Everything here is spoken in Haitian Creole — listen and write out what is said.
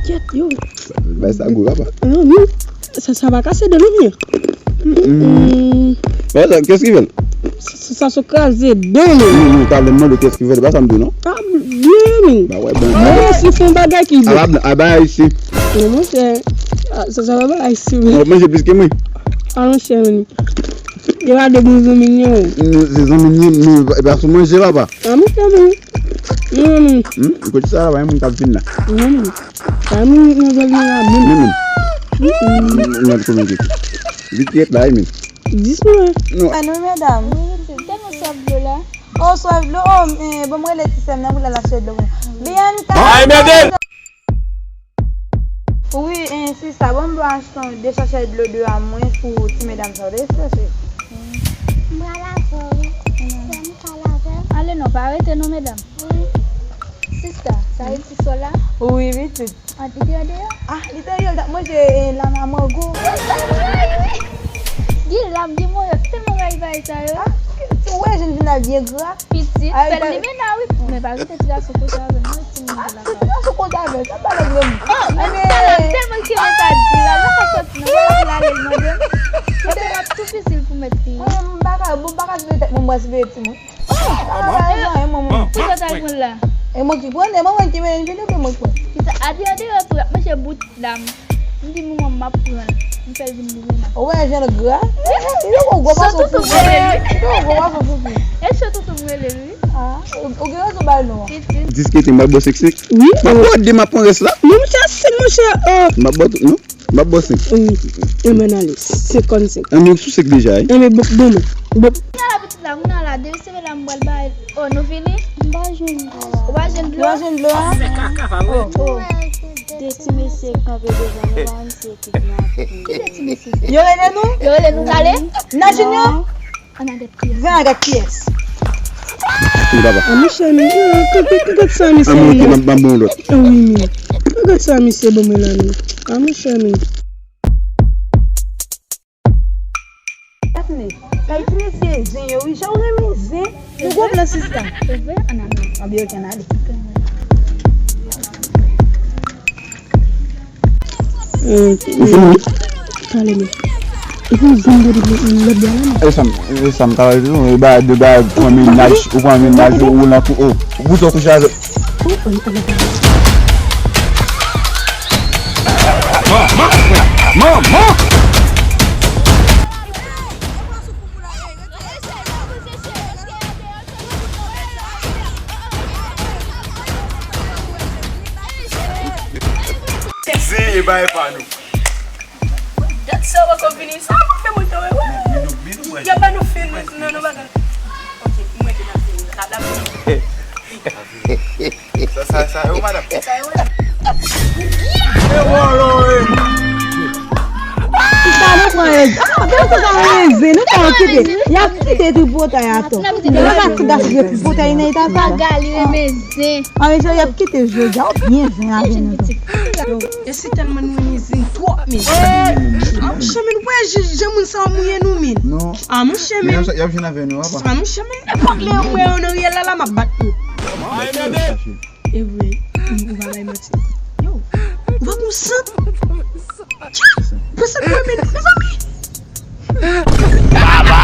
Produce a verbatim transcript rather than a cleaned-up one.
Kèt, yo. Bay sa gou, papa. Non, non. Sa, sa va kase dan non, men. Mm. Papa, qu'est-ce qu'il fait? Sa, sa, sa kraze dan, men. Non, non, talè m mande qu'est-ce qu'il fait, pa sa m di non. Ah, byen, men. Ba wè, bon. Mwen si fè yon bagay ki byen. Aba, aba, isi. Non, monchè. Ah, sa, sa va ba isi, men. Ou manje plis ke mwen. Ah, monchè, men. Yo a de bon zanmi, yo. Mm, se zanmi, men, men, e pa sou manje, papa. Ah, monchè, men. Mm. Hmm? Kote sa la, pa gen moun k ap vin la. Mm. Pa gen moun nan zòn nan la, men. Men, men. Mm. Nan kòmante. Vit kèt la, men. Dis mwen. Non. Ah non, medam. Wi, wi, tèlman swaf dlo la. Oh, swaf dlo. Oh, eh, bon, mwen rele ti sè m nan pou l al achte dlo pou mwen. Bianca! Ay, mède! Wi, eh, sista, bon, m vle achte yon de sachè dlo de a mwen pou ti medam sa, w te chèche. M pral avè w, wi. Sè m pral avè w. Ale non, pa rete non, medam. Wi. Sista, sa e ti sò la? Wi, pitit. Ah, li te deyò deyò? Ah, li te deyò, l t ap manje, eh, lana mango. Gen lam, gen mòyòt, tèlman rayi bagay sa yo. Ah, ou wè jèn fi a byen gra? Pitit, fè l li mena wi. Men pa kite ti gason kote avè l non, ti moun la. Ah, ti gason kote avè l, sa pa lè grenn. Oh, men sa la, m tèlman kite sa di la, nan ka sòti nan la, la, l mande m. Kote m ap tou fisil pou mèt li. Mwen, m pa ka, bon, m pa ka siveye tèt mwen, m pral siveye timoun. Oh, ah, ah, ah, ah, ah, ah. Kisa w t al pran la? E mwen ki pran, e mwen ki mennen vini, epi mwen ki pran. Kisa, a deyò deyò tou, y ap manje bout. Dam, m di manman m ap pran l, m fè l vin li menm. Ou wè jan l gra? Li poko gwo paske w foufi. Li poko gwo paske w foufi. E cho toutou m rele l, wi. Ah, ou, ou gen rezon ba l non. Pitit. Diskite, m ap ba w senk senk. Wi. M ap ba w de, m ap pran rès la. Non, monchè, senk, monchè, oh. M ap ba w tout, non. M ap ba w senk. Wi. Enben, ale, senkannsenk. Enben, ou sou senk deja, wi. Enben, bon, bon, bon. Kounye a la, pitit la, kounye a la, depi seve la, m pral ba l. Oh, nou fini? M pa jwenn dlo a. Ou pa jwenn dlo a? Ou pa jwenn dlo a? Oh, oh. De ti mesye kanpe devan nou, pa wè misye kidnape. Ki de ti mesye sa? Yo rele nou? Yo rele nou, ale? Nan Junior? Ann al gad kiyès. Vin al gad kiyès. Wi, papa. A, monchè, men, eh, gad, gad, gad sa, mesye. An monte, m ap, m ap ban yon lòt. Ah, wi, men. Gad sa, mesye, ban mwen la, men. A, monchè, men. Daphné, kay ti mesye zen yo, wi, jan w renmen zen. Nou gwo plan, sista. Se vre? Ann al. Ann byen, oke, ann ale. Ou fini? Pale, men. Ou fini zen de lòt bò la, non? E sa m, e sa m ka di nou, e ba de ba pran mennaj, ou pran mennaj, ou, ou nan kou, oh, ou kouche, ou kouche avè. Manman! Manman! Zen e bay pa nou. Dat sa w poko fini. Sa w fè mwen tande, wè. Y ap ba nou fini. Non, nou pa ka. Ok, mwen ki nan fini. La, la, fini. Sa, sa, sa yo, madanm. Sa yo, madanm. E wòlò, e. Sa nou pran e. Ah, men sa, sa, nou renmen zen. Nou pa kite. Y ap kite tripotay atò. Nou pa kite tripotay nan eta sa. Magali renmen zen. Ah, men y ap kite jodi a, w byen zen avè nou. E si tèlman nou renmen zen twòp, men. Ah, monchè, men, wè, jan moun sa yo mouye nou, men. Non. Ah, monchè, men. Y ap jwenn avè nou, apa. Ah, monchè, men, nenpòt lè yo wè yo nan riyèl la, la, m ap bat nou. E vre, ou pa bay manti. Yo, ou pa gon sant. Tcha, pase pou mwen, men, mezanmi. Baba!